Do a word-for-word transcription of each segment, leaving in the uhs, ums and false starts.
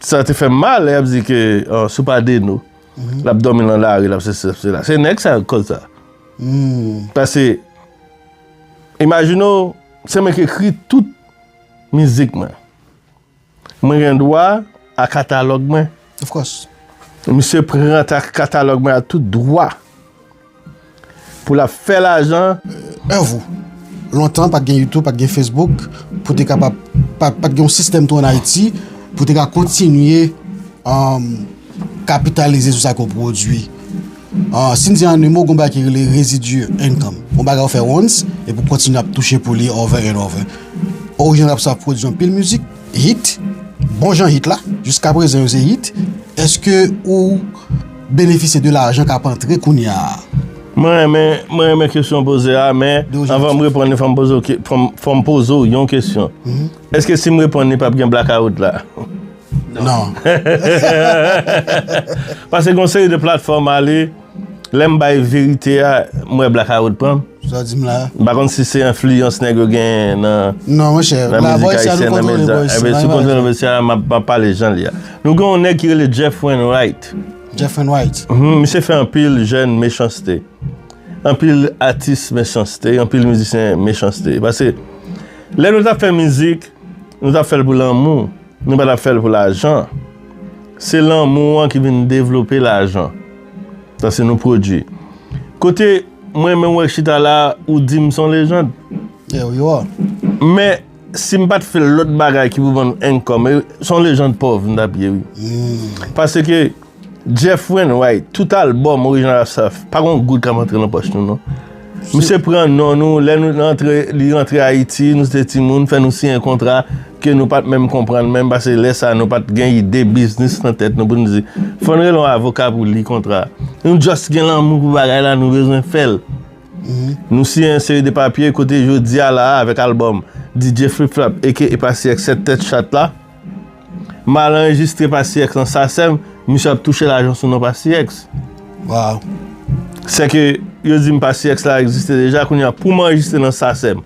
Sa te fè m mal lè y ap di ke, ah, si w pa Deno, l ap dòmi nan lari, l ap sesi, l ap sela. Se nèg sa k kòz sa. Paske, imajine w, se mwen ki ekri tout mizik mwen. Mwen gen dwa a katalòg mwen. Of course. Misye pran ta-, katalòg mwen a tout dwa. Pou l ap fè lajan. Èv ou. Lontan, pa t gen YouTube, pa t gen Facebook, pou te kapab, pa, pa t gen yon sistèm tou ann Ayiti, pou te ka kontinye, um, kapitalize sou sa ke w pwodui. Ah, si n di an mo, gon bagay ki rele residual income. Yon bagay ou fè once, epi w kontinye ap touche pou li over and over. Original Rap Staff pwodui anpil mizik, hit, bon jan hit la, jiska prezan yo se hit. Èske ou benefisye de lajan k ap antre kounye a? Mwen renmen, mwen renmen kesyon w poze a, men anvan m reponn li, fò m poze w ke-, fò m, fò m poze w yon kesyon. Èske si m reponn li, p ap gen blakawout la? Non. Paske gon seri de platfòm ale, lè m bay verite a, m wè blakawout pran m. Sa w di m la. M pa konn si se enfliyans nèg yo gen nan, non, monchè, nan mizik ayisyèn, nan medya. Enben, si w kontwole bòs la, m ap, m ap pale jan l ye a. Nou gen yon nèg ki rele Jeff Wainwright. Jeff Wainwright. Mhm, misye fè anpil jèn mechanste. Anpil atis mechanste, anpil mizisyen mechanste. Paske lè nou t ap fè mizik, nou t ap fè l pou lanmou. Nou pa t ap fè l pou lajan. Se lanmou an ki vin devlope lajan. Sa se nou pwodui. Kote mwen menm wè chita la, ou di m se yon lejand. Yeah, you are. Men si m pa t fè lòt bagay ki pou ban m income, se yon lejand pòv m t ap ye, wi. Paske Jeff Wainwright, tout albòm Original Rap Staff, pa gon goud k ap antre nan pòch nou, non. Misye pran non nou, lè nou rantre, li rantre Ayiti, nou se te timoun, fè nou siyen kontra ke nou pa t menm konprann menm, paske lè sa a nou pa t gen ide biznis nan tèt nou pou nou di, fò n rele yon avoka pou li kontra a. Nou just gen lanmou pou bagay la, nou bezwen fè l. Nou siyen yon seri de papye kote jodi a la a avèk albòm D J Flip Flap, aka Passy X, Sèt Tèt Chat la. M al anrejistre Passy X nan SACEM, misye ap touche lajan sou non Passy X. Wow. Sèke yo di m Passy X la egziste deja, kounye a pou m anrejistre nan SACEM,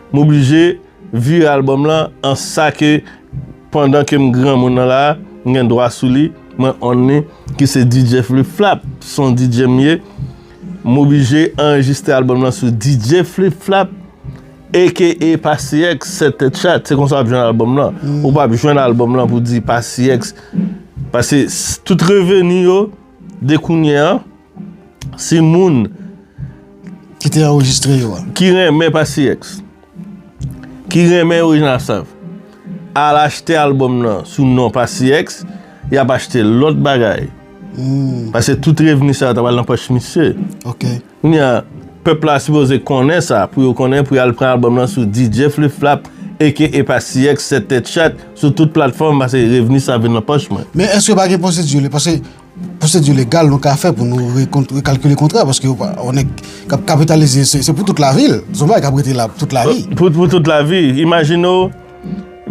m oblije vire albòm lan an sa ke pandan ke m granmoun nan la, m gen dwa sou li, mwen own li, ki se D J Flip Flap, se yon D J m ye. M oblije anrejistre albòm lan sou D J Flip Flap, aka Passy X, Sèt Tèt Chat, se konsa w ap jwenn albòm lan. Ou p ap jwenn albòm lan pou di Passy X. Paske s-, tout reveni yo, de kounye a, si moun ki te anrejistre yo a, ki renmen Passy X, ki renmen Original Staff, al achte albòm nan sou non Passy X, y ap achte lòt bagay. Paske tout revni sa yo ta pral nan pòch misye. Ok. Kounye a, pèp la sipoze konnen sa, pou yo konnen, pou y al pran albòm nan sou D J Flip Flap, aka Passy X, Sèt Tèt Chat, sou tout platfòm, paske revni sa vin nan pòch mwen. Men èske pa gen pwosedi, paske pwosedi legal nou ka fè pou nou rekont-, rekalkile kontra, paske yon nèg k ap kapitalize, se, se pou tout lavi l. Se yon bagay k ap rete la tout lavi. Pou, pou tout lavi. Imajine w,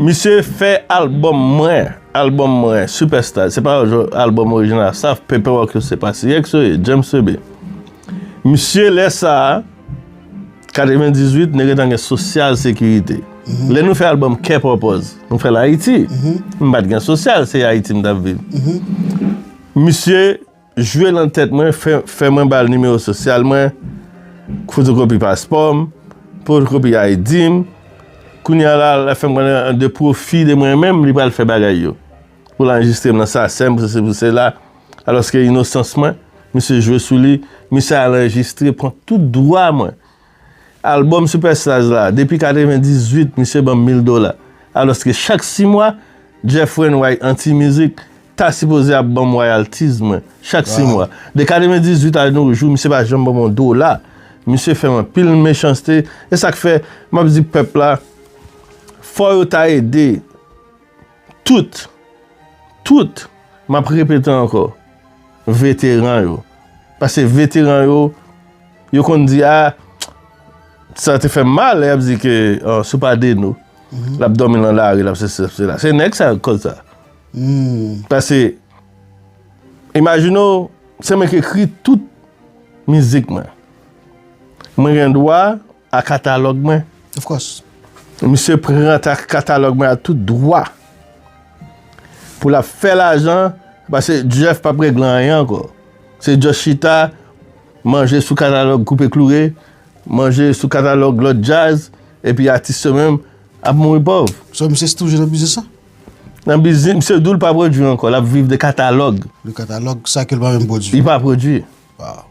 misye fè albòm mwen, albòm mwen, Superstar. Se pa albòm Original Staff, Paperwork yo, se Passy X yo ye, James Sebe. Misye, lè sa a, katrevendizuit, nou gentan gen Sosyal Sekirite. Lè nou fè albòm Kè Pòpòz, nou fè l Ayiti. M pa t gen Sosyal, se Ayiti m t ap viv. Misye jwe nan tèt mwen, fè, fè mwen ba l nimewo sosyal mwen, fotokopi paspò m, fotokopi I D m. Kounye a la, l ap fè m konnen de pwofi de mwen menm, li pral fè bagay yo. Pou l anrejistre m nan SACEM, pou sesi, pou sela. Alòske inosans mwen, misye jwe sou li, misye al anrejistre, pran tout dwa mwen. Albòm Superstars la, depi katrevendizuit, misye ban m mil dola. Alòske chak sis mwa, Jeff Wainwright, Anti Mizik, ta sipoze ap ban m royalties mwen, chak sis mwa. De katrevendizuit a nos jours, misye pa janm ban m yon dola. Misye fè m anpil mechanste. E sa k fè, m ap di pèp la, fò yo ta ede tout, tout, m ap repete ankò, veteran yo. Paske veteran yo, yo konn di, a, sa te fè m mal, lè y ap di ke, ah, si w pa Deno, l ap dòmi nan lari, l ap sesi, l ap sela. Se nèg sa k kòz sa. Paske, imajine w, se mwen ki ekri tout mizik mwen. Mwen gen dwa a katalòg mwen. Of course. Misye pran ta-, katalòg mwen a tout dwa. Pou l ap fè lajan, paske Jeff p ap regle anyen ankò. Se just chita, manje sou katalòg Koupe Kloure, manje sou katalòg lòt djaz, epi atis yo menm ap mouri pòv. So, misye toujou nan biznis lan? Nan biznis, misye di w l pa pwodui ankò, l ap viv de katalòg. De katalòg, sa ke l pa menm pwodui. Li pa pwodui. Wow.